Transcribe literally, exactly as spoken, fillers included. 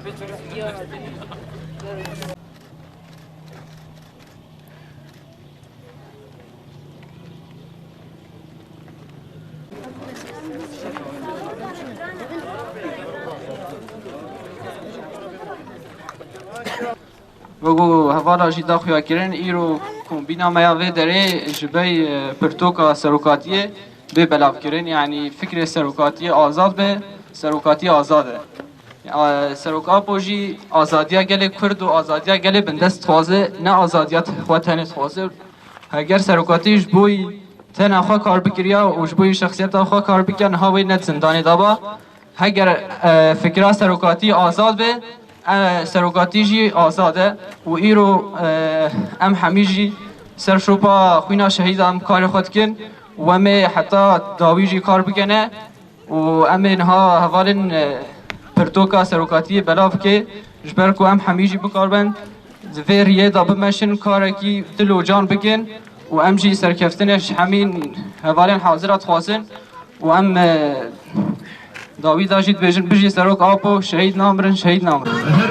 Wekî hevala jî da xuyakirin, îro kombîna me ya vê derê ji ber, e, pirtoka serokatiyê bê belavkirin. Yanî fikrê serokatiyê azad be, serokatî azad e. E, Serok Apo jî azadiya gelê Kurd û azadiya gelê bindest dixwaze, ne azadiya xwe tenê dixwaze. Heger serokatî ji bo yî tena xwe kar bikiriya û ji bo yî şexsiyeta xwe kar bike, niha wê ne di zindanê de ba. Heger, e, fikra serokatî azad be, e, serokatî jî azad e û îro, e, em hemî jî ser şopa xwîna şehîdan karê xwe dikin û em ê heta dawî jî kar bikene û em ê niha hevalên, e, pirtoka serokatiyê belav bike, ji ber ku em hemî jî bikaribin di vê riyê de bimeşin, karekî dil û can bikin û em jî serkeftinê ji hemî hevalên hazira dixwazin. û em, e, dawî da jî dibêjin, bijî Serok Apo, şehîd namirin, şehîd namirin.